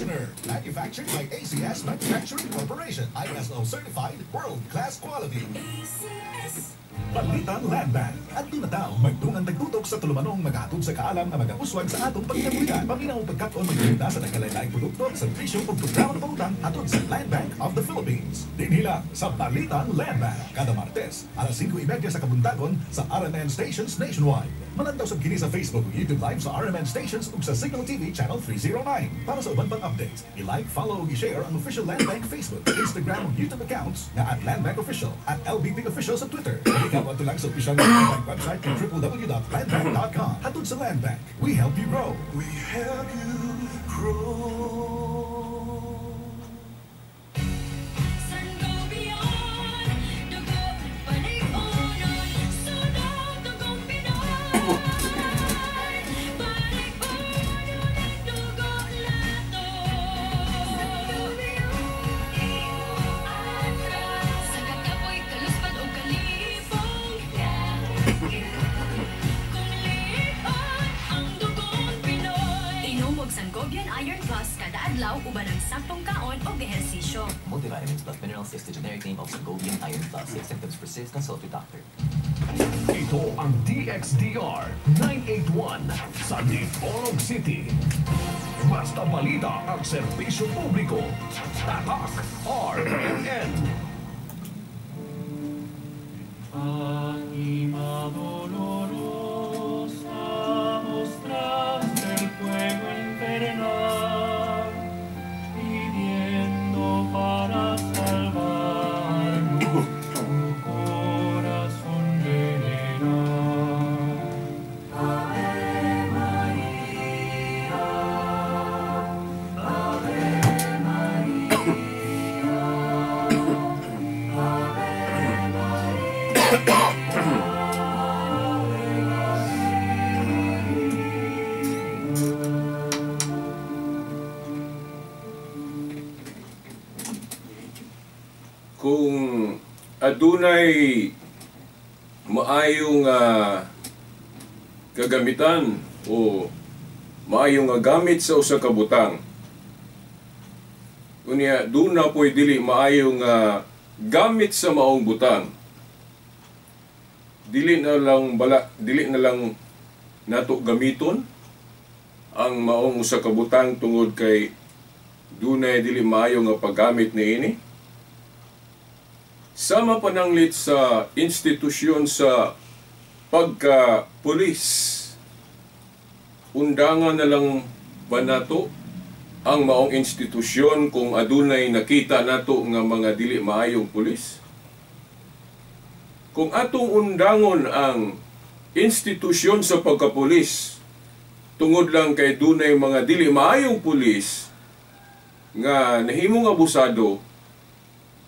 Conditioner. Manufactured by ACS Manufacturing Corporation. ISO certified, world-class quality. ACS. Balitang Land Bank. At na tao, magtungan tagtutok sa tulumanong maghatod sa kaalam nga magauswag sa atong pagkinabuhian. Paminaw pagkat-on magtinda sa nagkalain-laing produkto, serbisyo ug programa ng pangutang atod sa Land Bank of the Philippines. Dinhi lang sa Balitang Land Bank. Kada Martes, alas 5:30 sa kabuntagon sa RMN stations nationwide. Malantaw sab kini sa Facebook ug YouTube Live sa RMN stations ug sa Cignal TV Channel 309. Para sa uban pang updates, i-like, follow ug i-share ang official Land Bank Facebook, Instagram ug YouTube accounts na @LandBankOfficial, @LBPOfficial sa Twitter. Ikaw ato lang sa official Land Bank website kay www.landbank.com. Hatod sa Land Bank, we help you grow. We help you grow. Sangobion, dugo balik-onon, sunod dugong Pinoy. Balik-onon ang dugo nato. Sangobion, atras. Sa kakapoy, kaluspad o kalipong. Kung liit-on ang dugong Pinoy. Inom og Sangobion Iron Plus kada adlaw uban ang saktong kaon o ehersisyo. Multivitamins plus minerals is the generic name of Sangobion Iron Plus. If symptoms persist, consult your doctor. Ito ang DXDR 981 sa Dipolog City. Basta balita at serbisyo publiko. Tatak RMN. Anima dolorosa, mostraste el fuego infernal, pidiendo para salvarnos tu corazón general. Ave María, Ave María, Ave María. Kung adunay maayong kagamitan o maayong nga gamit sa usa ka butang, unya duna po'y dili maayong gamit sa maong butang, dili na lang bala, dili na lang nato gamiton ang maong usa ka butang tungod kay dunay dili maayo nga paggamit niini. Sama pananglit sa institusyon sa pagka-pulis, undangan na lang ba nato ang maong institusyon kung adunay nakita nato nga mga dili maayong pulis? Kung atong undangon ang institusyon sa pagkapulis tungod lang kay dunay mga dili maayong pulis nga nahimong abusado,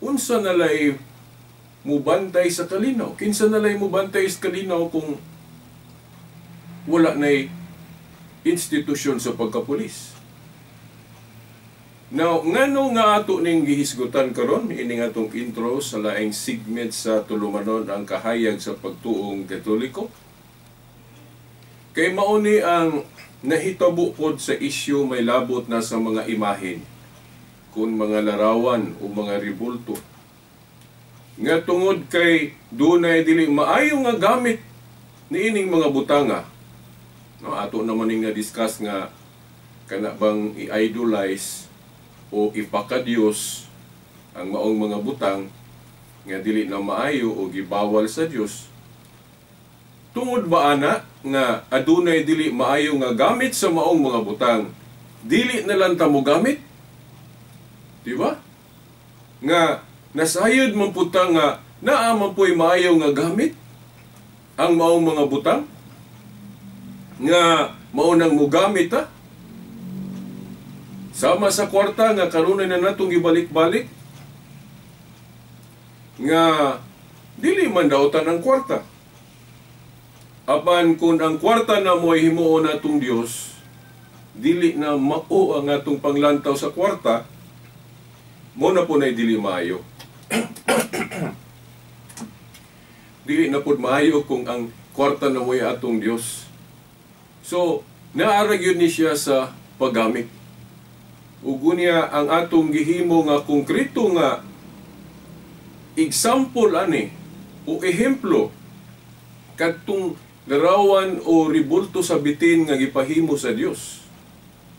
unsa nalay mubantay sa kalinaw? Kinsa nalay mubantay sa kalinaw kung wala nay institusyon sa pagkapulis? Now, ngano nga ato ning gihisgutan karon ining atong intro sa laing segment sa tulumanon ang kahayag sa pagtuong Katoliko? Kay mao ni ang nahitabo pod sa isyu may labot na sa mga imahen, kun mga larawan o mga ribulto. Nga tungod kay dunay dili maayo nga gamit niining mga butanga. No, ato naman ning na-discuss nga kana bang i-idolize o ipakadiyos ang maong mga butang nga dili na maayo o gibawal sa Dios. Tungod ba ana nga adunay dili maayo nga gamit sa maong mga butang, dili na lang ta mo gamit? Di ba? Nga nasayod man pud ta nga naa man puy maayo nga gamit ang maong mga butang nga mao nang mogamit ta. Sama sa kwarta nga kanunay na natong gibalik-balik nga dili man dautan ang kwarta. Apan kung ang kwarta na mo ay himuon natong Dios, dili na mao ang atong panglantaw sa kwarta, mo na po na'y dili maayo. Dili na po maayo kung ang kwarta na mo'y atong Dios. So, naarag yun ni siya sa paggamit. Ug unya ang atong gihimo nga konkreto nga example ani o ehemplo kadtong larawan o ribulto sa bitin nga gipahimo sa Dios.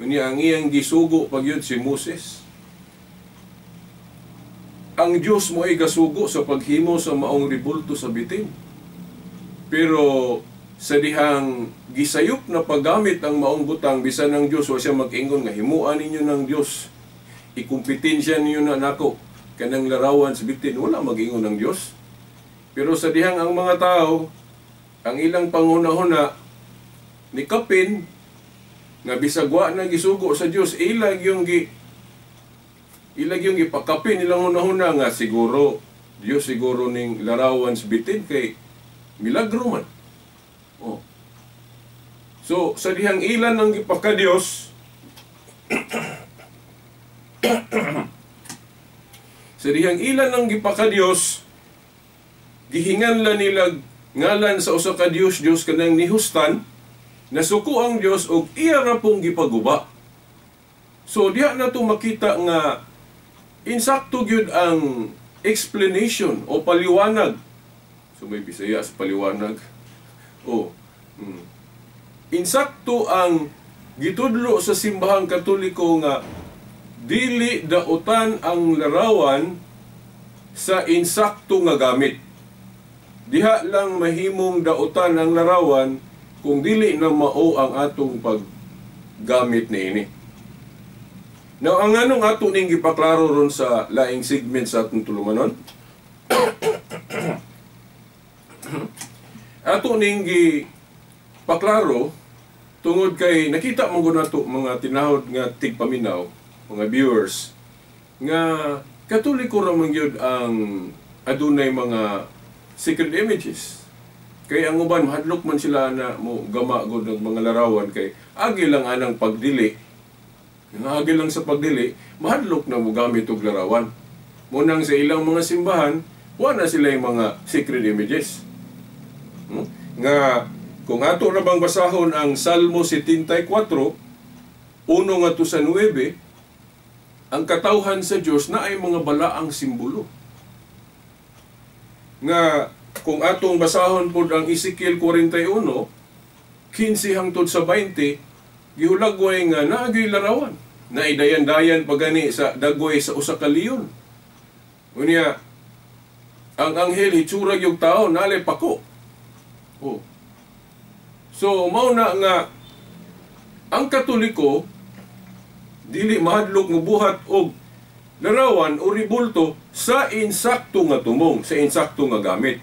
Unya ang iyang gisugo pagyud si Moses. Ang Dios mo ay gasugo sa paghimo sa maong ribulto sa bitin. Pero sa dihang gisayop na paggamit ang maong butang, bisan ang Dios wa siya mag-ingon nga himuan ninyo ng Dios, ikumpetensya ninyo na nako kanang larawan sa bitin, wala mag-ingon ng Dios. Pero sa dihang ang mga tao, ang ilang panghuna-huna ni kapin nga bisag wa na gisugo sa Dios, ilag yung ipakapin ilang hunahuna nga siguro Dios siguro ning larawan sa bitin kay milagro man. Oh. So sa dihang ilan ang gipakadiyos sa dihang ilan ang gipakadiyos, gihingan la nila ngalan sa usa ka Dios, Dios kanang nihustan, nasuko ang Dios og iya ra pong gipaguba. So diha na to makita nga insakto gyud ang explanation o paliwanag. So may Bisaya sa paliwanag. Oh. Insakto ang gitudlo sa simbahang Katoliko nga dili dautan ang larawan sa insakto nga gamit. Diha lang mahimong dautan ang larawan kung dili na mao ang atong paggamit niini. Now, ang anong ato ning gipaklaro ron sa laing segment sa atong tulumanon? Ato ning gipaklaro tungod kay nakita mo gud nato mga tinahod nga tigpaminaw, mga viewers, nga Katoliko ra man gyud ang adunay mga sacred images. Kay ang uban mahadlok man sila na mo gama gud ng mga larawan kay agi lang anang pagdili. Agi lang sa pagdili, mahadlok na mo gamit og larawan. Munang sa ilang mga simbahan, wa na sila yung mga sacred images. Nga kung ato na bang basahon ang Salmo 74, 1 ngadto sa 9, ang katawhan sa Dios na ay mga balaang simbolo. Nga kung atong basahon pod ang Ezekiel 41, 15 hangtod sa 20, gihulagway nga naagay larawan. Naidayan-dayan pagani sa dagway sa usa ka leon. Unya ang anghel hitsura yung tao nalay pako. Oh. So mao na nga ang Katoliko dili mahadlok mobuhat og larawan o ribulto sa insakto nga tumong, sa insakto nga gamit.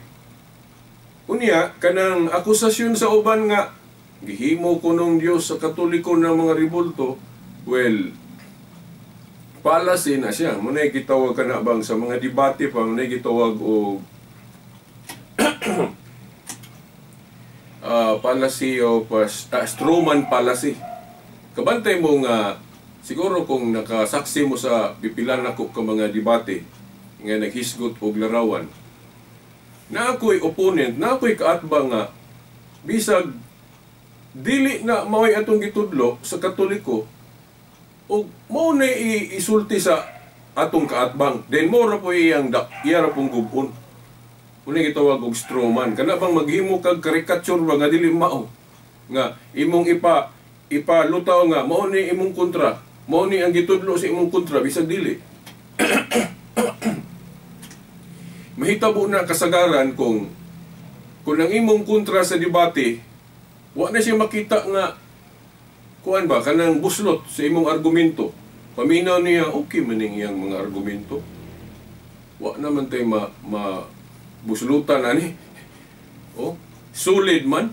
Unya kanang akusasyon sa uban nga gihimo ko nung Dios sa Katoliko ng mga ribulto, well, palasi na siya. Muna'y gitawag ka na bang sa mga debate pa, muna'y gitawag og palasi o strawman palasi. Kabantay mo nga, siguro kung nakasaksi mo sa pipilan nako ka mga debate nga naghisgot og larawan, na ako'y opponent, na ako'y kaatbang nga bisag dili na mao'y atong gitudlo sa Katoliko og mao na isulti sa atong kaatbang, then mo ra po iyang iya ra pong gubon. Una gitawag og strawman. Kana bang maghimo kag caricature ba nga dili mao nga imong ipalutaw nga mao ni imong kontra, mao ni ang gitudlo sa imong kontra bisag dili. Mahitabo na kasagaran kung ang imong kontra sa debate wa na siya makita nga kuan ba kanang buslot sa imong argumento. Paminaw niya okay man ning iyang mga argumento. Wa naman tay ma buslutan ani. Oh, solid man.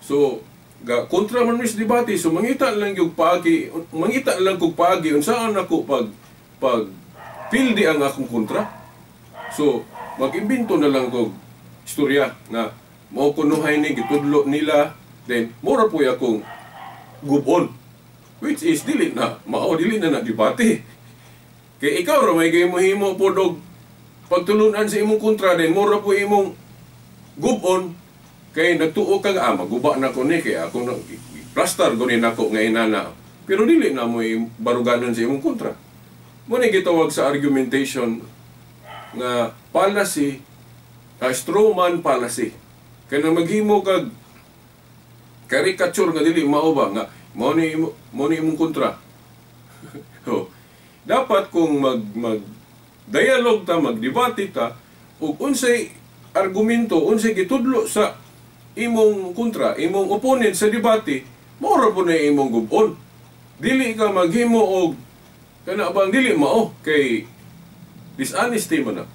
So ga kontra man mis debate, so mangita lang yung paagi, mangita lang kog paagi unsaan ako pag pildi ang akong kontra. So mag-imbento na lang kog istorya nga mao kunuhay ni gitudlo nila, then mura po akong gubon, which is dili na mao, dili na na debate. Kay ikaw ra may gihimo pod og pagtulunan sa imong kontra, then mura po imong gubon kay nagtuo ka nga maguba na ko ni kay ako na plaster guni nako nga inana. Pero dili na mo baruganan sa imong kontra. Mo na gitawag sa argumentation nga fallacy, straw man fallacy. Kaya maghimo kag caricature nga dili mao ba nga mao ni imong kontra. Oh. Dapat kung mag dialogue ta, magdebate ta ug unsay argumento, unsay gitudlo sa imong kontra, imong opponent sa debate, mao ra po na imong gubon. Dili ka maghimo og kana bang dili mao kay dishonesty man na.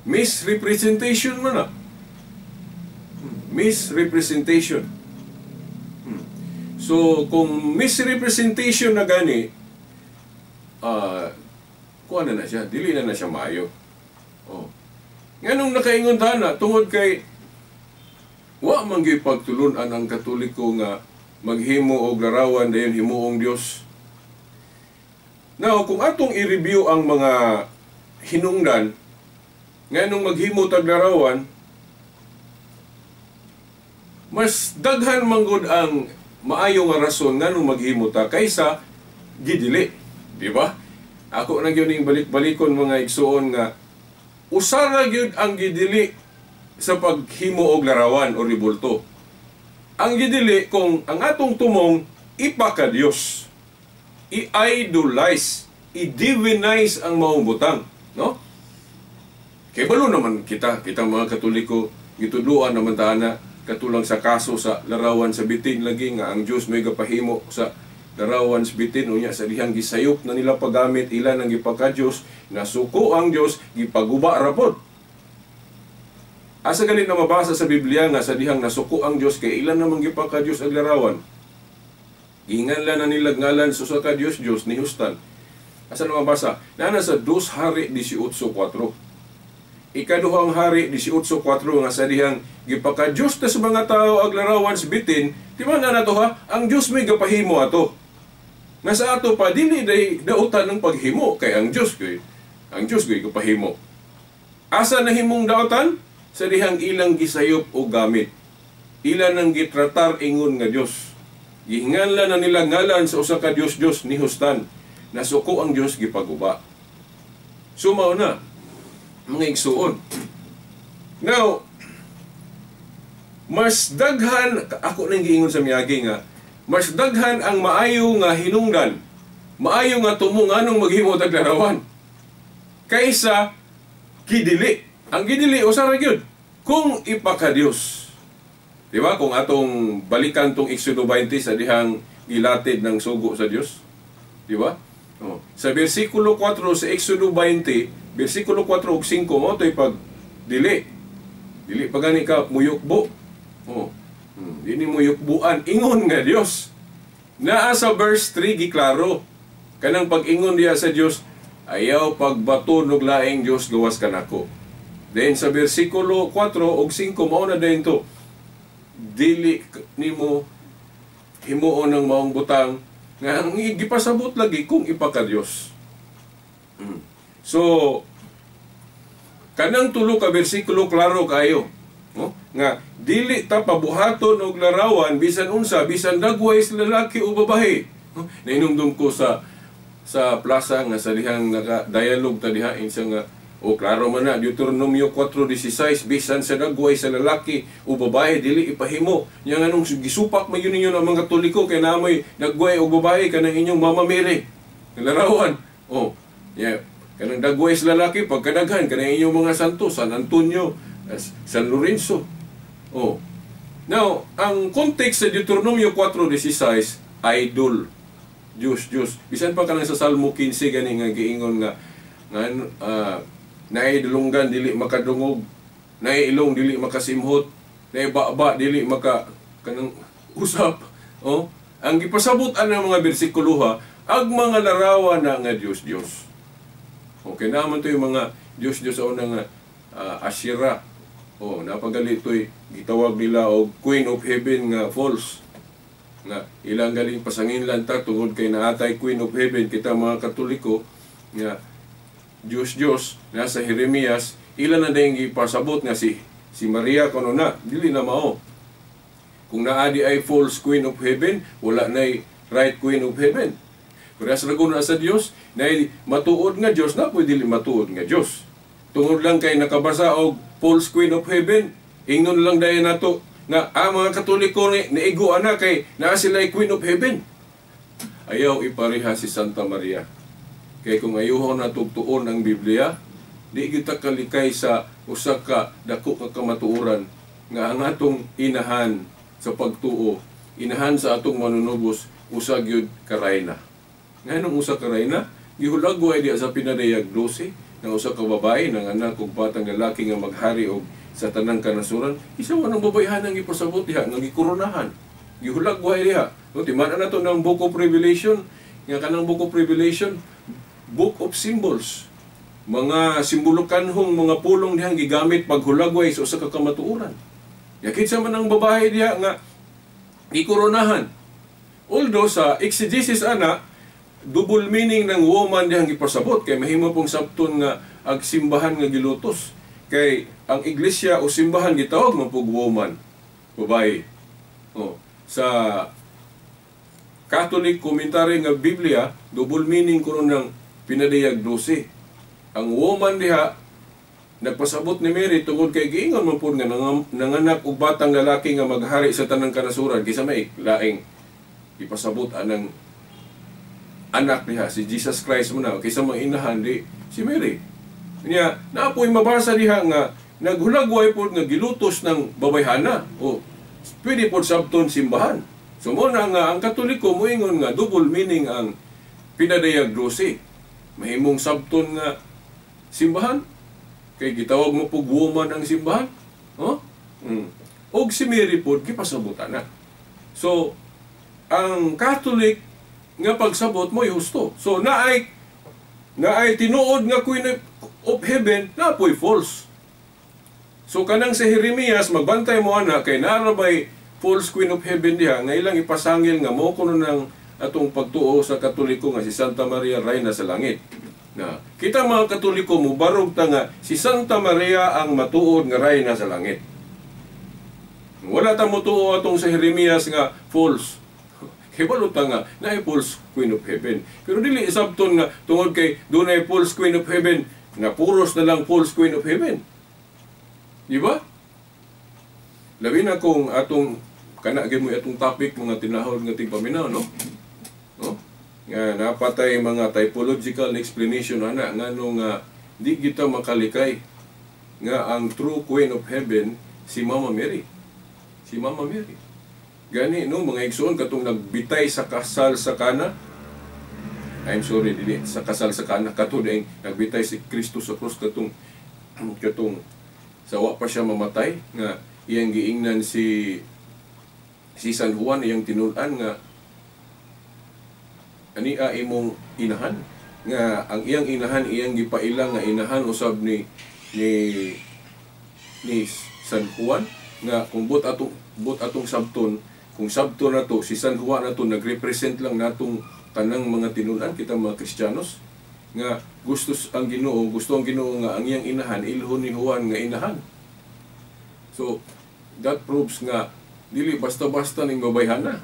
Misrepresentation man na. Misrepresentation. So kung misrepresentation na gani, kuha na na siya, dili na na siya maayo. Oh. Nganong nakaingon ta na tungod kay wa man gyud pagtulun-an ang Katoliko nga maghimo og larawan dayon himuong Dios. Now, kung atong i-review ang mga hinungdan nganong maghimo tag larawan, mas daghan manggod ang maayo nga rason nganong maghimo ta kaysa gidili, di ba? Ako na gyud ning balik-balikon mga igsuon nga usa ra gyud ang gidili sa paghimo og larawan o ribulto. Ang gidili kung ang atong tumong ipaka-Dios, i-idolize, i-divinize ang maong butang, no? Kay balo naman kita mga Katoliko, gitudloan naman ta ana katulang sa kaso sa larawan sa bitin lagi nga ang Dios may gapahimo sa larawan sa bitin, unya sa dihang gisayop na nila paggamit ilan ang gipaka-Dios, nasuko ang Dios, gipaguba ra pod. Asa galit na mabasa sa Biblia nga sa dihang nasuko ang Dios kay ilan namang gipaka-Dios ang larawan. Giinganlan na nila ngalan sa usa ka Dios Dios ni Hustan. Asa na mabasa? Nana sa 2 Hari 18:4. Ikaduhang Hari 18:4 nga sa dihang gipaka-Dios ta sa mga tao ang larawan sa bitin, di ba na nato ha? Ang Dios may gapahimo ato. Nga sa ato pa dili day dautan ng paghimo kay ang Dios kay gapahimo. Asa nahimong dautan? Sa dihang ilang gisayop o gamit. Ilan ang gitratar ingon nga Dios. Gihinganlan na nila ngalan sa usa ka Dios Dios ni Hustan. Nasuko ang Dios gipaguba. Sumaw na mga igsuon. Now, mas daghan, ako nang giingon sa miyagi nga, mas daghan ang maayo nga hinungdan, maayo nga tumong anong maghimo tag larawan, kaysa gidili. Ang gidili, usa ra gyud, kung ipaka-Dios. Di ba? Kung atong balikan tong Exodo 20 sa dihang gilatid ng sugo sa Dios. Di ba? Oh. Sa versikulo 4 sa Exodo 20, versikulo 4 ug 5 mo to'y pag dili. Dili pa gani ka muyukbo. Oh. Dili mo yukbuan ingon nga Dios. Naa sa verse 3 giklaro kanang pag-ingon diha sa Dios, ayaw pagbato og laing Dios gawas kanako. Then sa versikulo 4 ug 5 mao na dayon to. Dili nimo himuon ang maong butang nga ang gipasabot lagi kung ipaka-Dios. So kanang tulo ka bersikulo klaro kayo, no? Nga dili ta pabuhaton og larawan bisan unsa, bisan dagway sa lalaki o babae. No? Nainumdum ko sa plaza nga sa dihang naka-dialogue ta diha insa nga o klaro man na Deuteronomio 4:16 bisan sa dagway sa lalaki o babae dili ipahimo. Nya nganong gisupak man gyud ninyo ang mga Katoliko kay namoy dagway o babae kanang inyong Mama Mary larawan. Oh, yeah. Kanang dagway sa lalaki pagkadaghan kanang inyong mga santo, San Antonio, San Lorenzo. Oh. Now, ang context sa Deuteronomio 4:16 idol. Diyos, Diyos. Bisan pa kanang sa Salmo 15 gani nga giingon nga naay dulunggan dili makadungog, naay ilong dili makasimhot, naay baba dili maka kanang usap. Oh, ang gipasabot ang mga bersikulo ha, ag mga larawan na nga Diyos, Diyos. Okay naman to yung mga Diyos Diyos sa unang Asherah. Oh, napagali to'y gitawag nila og Queen of Heaven nga false. Nga ilang galing pasanginlan ta tungod kay naatay Queen of Heaven kita mga Katoliko nga Diyos Diyos nasa Jeremias ilan na dayong gipasabot nga si Maria kuno na dili na mao. Kung naa di ay false Queen of Heaven, wala nay right Queen of Heaven. Parehas ra na sa Dios, nay matuod nga Dios na pwede matuod nga Dios. Tungod lang kay nakabasa og false Queen of Heaven, ingnon lang dayon nato nga ang mga Katoliko ni naigo ana kay naa sila Queen of Heaven. Ayaw ipareha si Santa Maria. Kay kung ayuhon na tugtuon ang Biblia, di kita kalikay sa usa ka dako ka kamatuoran nga ang atong inahan sa pagtuo, inahan sa atong manunubos, usa gyud ka rayna. Nganong usa ka rayna? Gihulagway diha sa Pinadayag 12 nga usa ka babae nanganak og batang lalaki nga maghari og sa tanang kanasuran, isa man ang babayhan ang ipasabot diha nga gikoronahan. Gihulagway diha. No, timan na to ng Book of Revelation, nga kanang Book of Revelation, Book of Symbols. Mga simbolokanhong mga pulong dihang gigamit paghulagway sa usa ka kamatuoran. Yakit sa man ang babae diha nga gikoronahan. Although sa exegesis ana, double meaning ng woman dihang gipasabot kay mahimo pong sabton nga ag simbahan nga gilutos. Kay ang iglesia o simbahan gitawag man pug woman, babae. Oh, sa Catholic commentary nga Biblia, double meaning kuno ng Pinadayag 12. Ang woman diha nagpasabot ni Mary tungod kay giingon man pud nga nanganak og batang lalaki nga maghari sa tanang kanasuran kaysa may laing ipasabot anang anak niya si Jesus Christ mo na kaysa mga inahan di si Mary. Niya naapoy mabasa diha nga naghulagway pod nga gilutos ng babayhana o pwede pod sabton simbahan. So mo na nga ang Katoliko moingon nga double meaning ang Pinadayag 12. Mahimong sabton nga simbahan kay gitawag mo pug woman ang simbahan. Oh? Og si Mary pod gipasabutan na. So ang Catholic nga pagsabot mo husto. So naay tinuod nga Queen of Heaven, napoy false. So kanang si Jeremias magbantay mo ana kay narabay false Queen of Heaven diha nga ilang ipasangil nga mo kuno ng atong pagtuo sa Katoliko nga si Santa Maria Reyna sa langit. Na kita mga Katoliko mubarog ta nga si Santa Maria ang matuod nga reyna sa langit. Wala ta motuo atong sa Jeremias nga false. Hibalo ta nga naay false Queen of Heaven. Pero dili isabton nga tungod kay dunay false Queen of Heaven nga puros na lang false Queen of Heaven. Di ba? Labi na kung atong kana gyud mo atong topic mga tinahod nga tigpaminaw, no? No? Nga napatay mga typological explanation ana ngano nga di kita makalikay nga ang true Queen of Heaven si Mama Mary. Si Mama Mary. Gani no mga igsoon katong nagbitay sa kasal sa Kana. I'm sorry, dili sa kasal sa Kana kato ding nagbitay si Kristo sa krus katong katong sa wa pa siya mamatay nga iyang giingnan si San Juan iyang tinun-an nga ania imong inahan nga ang iyang inahan iyang gipaila nga inahan usab ni ni San Juan nga kung but atong sabton kung sabton nato si San Juan nato nagrepresent lang natong tanang mga tinun-an kita mga Kristiyanos nga gusto ang Ginoo nga ang iyang inahan ilhon ni Juan nga inahan. So that proves nga dili basta-basta ning babayhana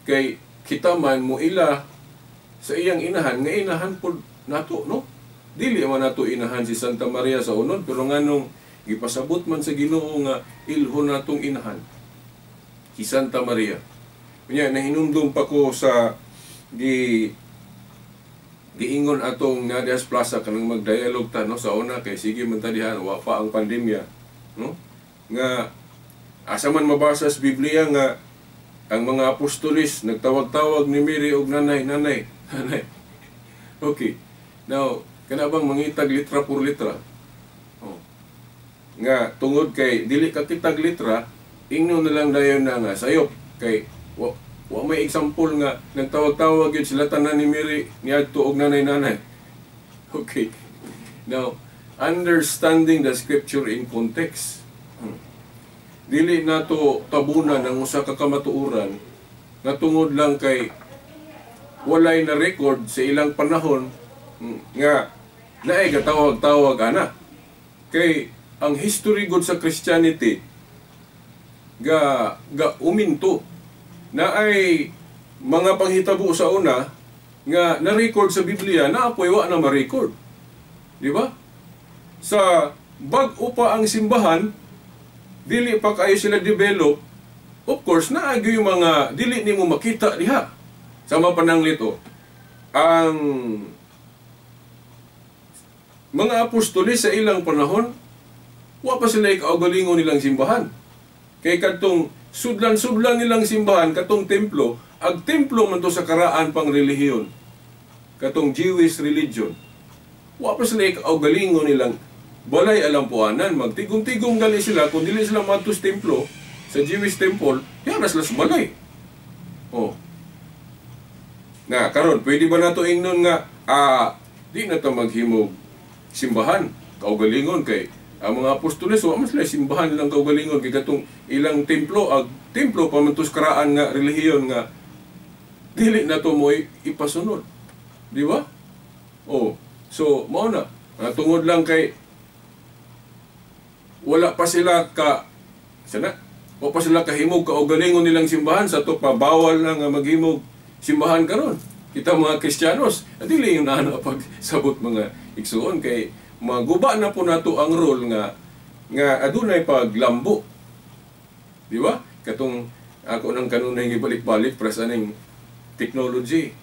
kay kita man mo ila sa iyang inahan nga inahan pod nato, no? Dili man nato inahan si Santa Maria sa unod pero nganong gipasabot man sa Ginoo nga ilhon natong inahan si Santa Maria. Unya nahinumdum pa ko sa giingon atong Nadias Plaza kanang magdialog ta, no, sa una kay sige man ta diha wa pa ang pandemya, no? Nga asa man mabasa sa Biblia nga ang mga apostolis nagtawag-tawag ni Mary og nanay, nanay, nanay. Okay. Now, kana bang mangitag litra por litra? Oh. Nga tungod kay dili ka kitag litra, ingnon na lang dayon na nga sayop kay wa may example nga nagtawag-tawag gyud sila tanan ni Mary niadto og nanay, nanay. Okay. Now, understanding the scripture in context. Dili nato tabunan ang usa ka kamatuoran nga tungod lang kay walay na record sa ilang panahon nga naay gatawag-tawag ana. Kay ang history gud sa Christianity ga ga uminto na ay mga panghitabo sa una nga na-record sa Biblia na apoy wa na ma-record. Di ba? Sa bag-o pa ang simbahan, dili pa kayo sila develop, of course, naagyo yung mga dili nimo makita diha. Sama pananglit o, ang mga apostoles sa ilang panahon, wa pa sila ikaugalingon nilang simbahan. Kay kadtong sudlan-sudlan nilang simbahan, katong templo, ag templo man to sa karaan pang relihiyon, katong Jewish religion. Wa pa sila ikaugalingon nilang balay alampuanan, magtigom-tigom gali sila, kung dili sila matus templo, sa Jewish temple, yan sila sa balay. Oh. Na, karon pwede ba nato ingnon nga, di na ta maghimog simbahan, kaugalingon kay ang mga apostoles, wa man sila simbahan lang kaugalingon kay katong ilang templo, ag templo pa man to sa karaan nga relihiyon nga dili na to mo ipasunod. Di ba? Oh, so mao na. Tungod lang kay wala pa sila ka sana, wa pa sila kahimog kaugalingon nilang simbahan sa to pa bawal na nga maghimog simbahan karon. Kita mga Kristiyanos, dili yung naano pagsabot mga igsuon kay maguba na po nato ang role nga nga adunay paglambo. Di ba? Katong ako nang kanunay gibalik-balik para sa aning technology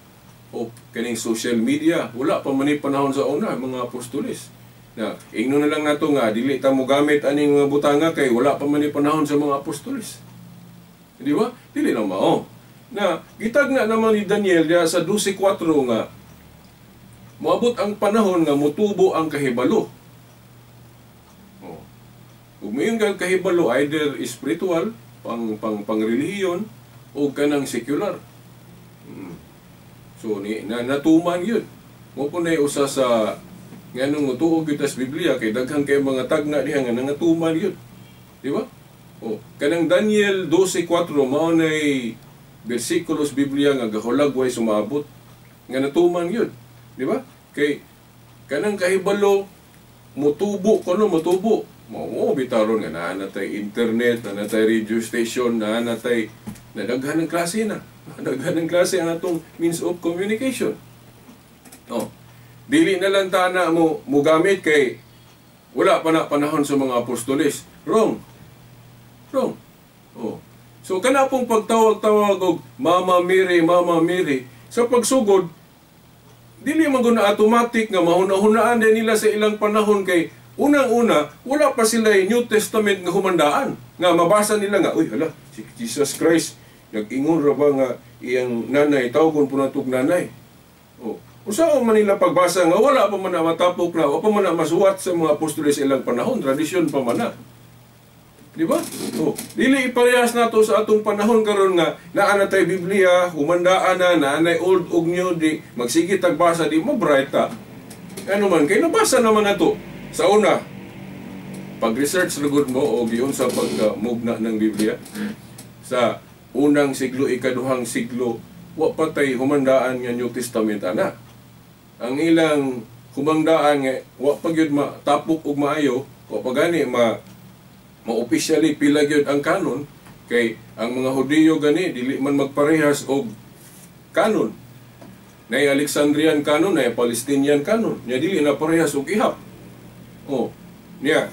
o kaning social media, wala pa man ni panahon sa una mga apostoles. Na ingno na lang nato nga dili ta mo gamit aning mga butanga kay wala pa man ni panahon sa mga apostoles. Di ba? Dili na mao. Na gitagna naman ni Daniel diha sa 12:4 nga moabot ang panahon nga motubo ang kahibalo. Oh. Ug mayon kang kahibalo either spiritual, pang pang pangrelihiyon o kanang secular. So ni na, natuman yun. Mo po na usa sa nganong motuo gyud sa Biblia kay daghan kay mga tagna diha nga nangatuman yun. Di ba? Oh, kanang Daniel 12:4 mao nay bersikulos Biblia nga gahulagway sumabot nga natuman yun. Di ba? Kay kanang kahibalo motubo kono motubo. Mao bitaron nga naa na tay internet, naa na tay radio station, naa na tay nadaghan ng klase na. Nadaghan ng klase ang atong means of communication. Oh. Dili na lang ta na mo mogamit kay wala pa na panahon sa mga apostoles. Wrong. Wrong. Oh. So kana pong pagtawag-tawag og Mama Mary, Mama Mary sa pagsugod dili man gud na automatic nga mahuna-hunaan din nila sa ilang panahon kay unang-una wala pa sila New Testament nga humandaan nga mabasa nila nga uy hala si Jesus Christ nag-ingon ra ba nga iyang nanay tawgon po natog nanay. Oh, usa man nila pagbasa nga wala pa man na matapok na wa pa man na masuwat sa mga apostoles sa ilang panahon, tradisyon pa man na. Di ba? Oh, dili iparehas nato sa atong panahon karon nga naa na tay Biblia, humandaan na, naa nay old ug new, di magsige tagbasa di mo bright ta. Ano man kay nabasa naman nato sa una. Pag-research ra gud mo o giun sa pagmugna ng Biblia sa unang siglo, ikaduhang siglo, wa pa tay humandaan nga New Testament ana. Ang ilang humandaan nga wa pa gyud matapok og maayo, wa pa gani ma ma-officially pila gyud ang kanon kay ang mga Hudiyo gani dili man magparehas og kanon. Nay Alexandrian canon, nay Palestinian canon, nya dili na parehas og ihap. Oh, niya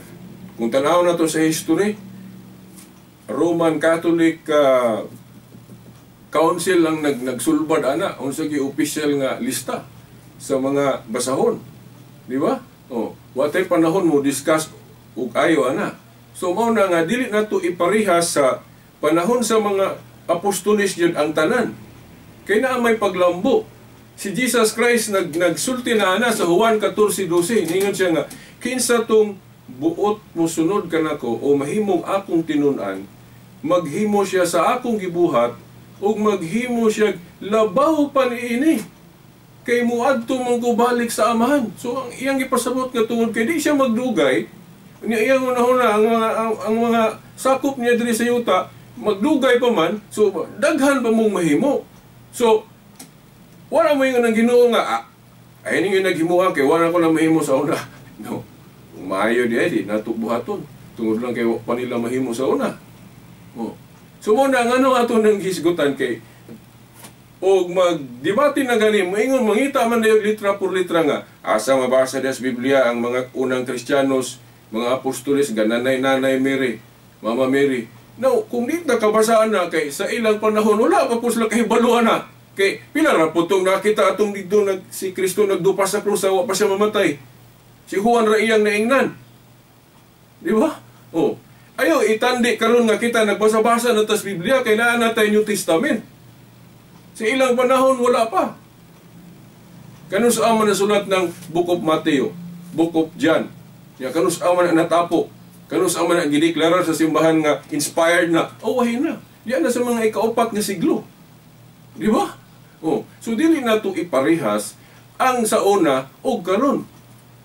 kung tan-aw nato sa history, Roman Catholic Council ang nagsulbad ana unsa gyud official nga lista sa mga basahon. Di ba? Oh, wa tay panahon mo discuss og ayo ana. So mao na nga dili nato iparehas sa panahon sa mga apostoles gyud ang tanan. Kay naa may paglambo. Si Jesus Christ nagsulti na ana sa Juan 14:12. Ningon siya nga kinsa tong buot mosunod kanako o mahimong akong tinun-an, maghimo siya sa akong gibuhat ug maghimo siya labaw pa niini. Kay moadto man ko balik sa Amahan. So ang iyang gipasabot nga tungod kay di siya magdugay, niya iyang unahuna ang mga sakop niya diri sa yuta magdugay pa man, so daghan pa mong mahimo. So wala mo ingon ang Ginoo nga ay ninyo naghimuha kay wala ko na mahimo sa una. No. Kung maayo di ay di nato buhaton tungod lang kay wa pa nila mahimo sa una. Oh. So mo na ngano ato nang hisgutan kay og magdebate na gani moingon mangita man dayon litra por litra nga asa mabasa des Biblia ang mga unang Kristiyanos, mga apostoles gananay-nanay Mary, Mama Mary. Now, kung di ta kabasaan na kay sa ilang panahon wala pa po sila kahibaluan na. Kay pila ra po tong nakita atong didto nag si Kristo nagdupa sa krus, wa pa siya mamatay. Si Juan ra iyang naingnan. Di ba? Oh. Ayo itandi karon nga kita nagbasa-basa na tas Biblia kay naa na tay New Testament. Sa ilang panahon wala pa. Kanus man nasulat ng Book of Matthew, Book of John. Ya kanus man natapo. Kanus man ang gideklarar sa simbahan nga inspired na. Oh, wahin na. Diyan na sa mga ikaupat nga siglo. Di ba? Oh, so dili na to iparehas ang sa una og karon.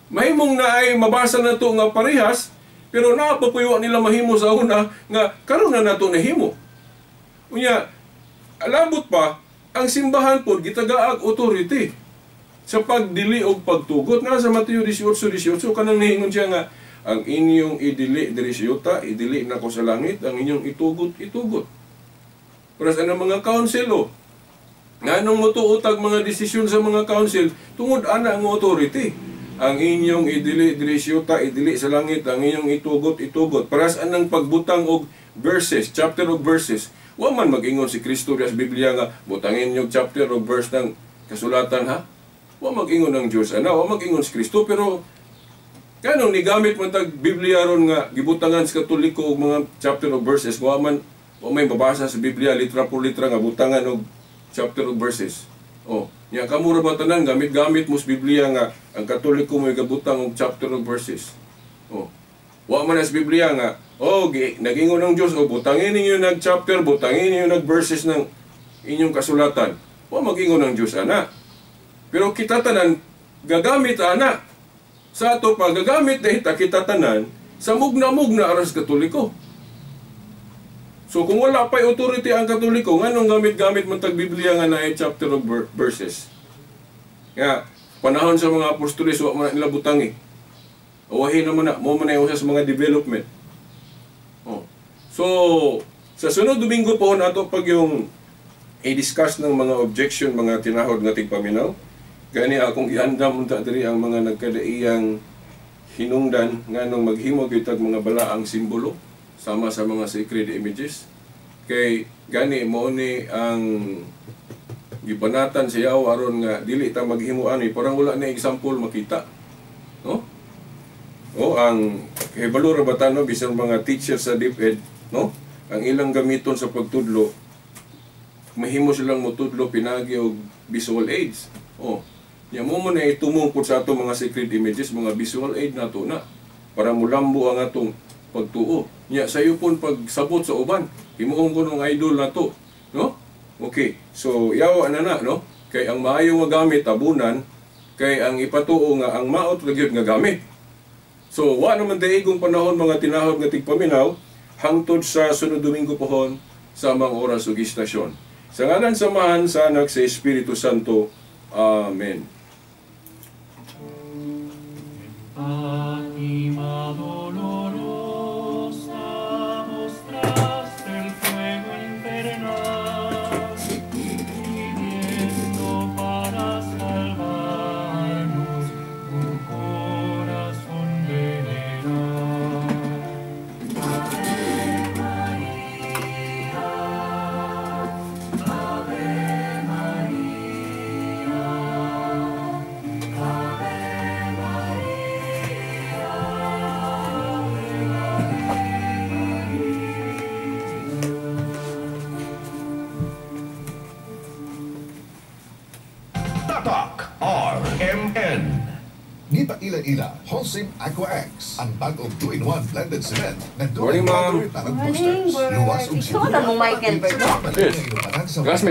Mahimong na ay mabasa na to nga parehas, pero napapuyo nila mahimo sa una nga karon na nato nahimo. Unya, alabot pa ang simbahan pod gitagaag authority sa pagdili og pagtugot. Na sa Mateo 18:18 kanang niingon siya nga ang inyong idili diri sa yuta, idili nako sa langit, ang inyong itugot, itugot. Para sa mga council, oh, nganong motuotag mga desisyon sa mga council tungod ana ang authority. Ang inyong idili diri sa yuta, idili sa langit, ang inyong itugot, itugot. Para sa anang pagbutang og verses, chapter og verses. Wa man mag-ingon si Kristo sa Biblia nga butangin yung chapter og verse ng kasulatan, ha? Wa mag-ingon ang Diyos ana, wa mag-ingon si Kristo, pero kanong nigamit man tag Biblia ron nga gibutangan sa Katoliko og mga chapter og verses, wa man wa may mabasa sa Biblia litra por litra nga butangan og chapter og verses. Oh, nya kamo ra ba tanan gamit-gamit mo sa Biblia nga ang Katoliko mo'y gabutang og chapter og verses. Oh. Wa man sa Biblia nga oh, nagingon ang Diyos, oh, butangin ninyo nag chapter, butangin ninyo nag verses ng inyong kasulatan. Wa magingon ang Diyos ana. Pero kita tanan gagamit ana. Sa ato pa gagamit dahil kita tanan sa mugna-mugna aras Katoliko. So kung wala pa'y authority ang Katoliko, nganong gamit-gamit man tag Biblia nga naay chapter of verses? Nga panahon sa mga apostoles wa man nila butangi. Awahin naman na, mo man na sa mga development. Oh. So sa sunod Domingo po nato pag yung i-discuss ng mga objection mga tinahod nga tigpaminaw. Gani akong giandam unta diri ang mga nagkadaiyang hinungdan nganong maghimo gyud mga balaang simbolo sama sa mga sacred images. Kay gani mao ni ang gibanatan sa yawa aron nga dili ta maghimo ani, parang wala na example makita. No? O ang kahibalo ra ba ta, no, bisan mga teacher sa DepEd, no? Ang ilang gamiton sa pagtudlo, mahimo silang motudlo pinagi og visual aids. Oh, nya mo man ay tumong pud sa ato mga sacred images, mga visual aid nato na para mulambo ang atong pagtuo. Nya sayo pun pagsabot sa uban, himuon ko nung idol nato, no? Okay. So yawa na na, no? Kay ang maayo nga gamit tabunan, kay ang ipatuo nga ang maot ra gyud nga gamit. So wa naman daigong panahon mga tinahod nga tigpaminaw hangtod sa sunod Domingo pohon sa amang oras ug istasyon. Sa ngalan sa Amahan, sa Anak, sa Espiritu Santo. Amen. Fátima dolorosa, mostraste el fuego infernal, pidiendo para salvarnos un corazón venerable. Ave María, Ave María, Ave María. Tatak RMN. Gipaila-ila, Holcim Aqua X, ang bag-ong 2-in-1 blended cement na Morning, ma'am. water repellent boosters. Morning, Bert. Luwas ug Ikaw na mo, Michael, Bert, no? Yes. Yes. Classmate.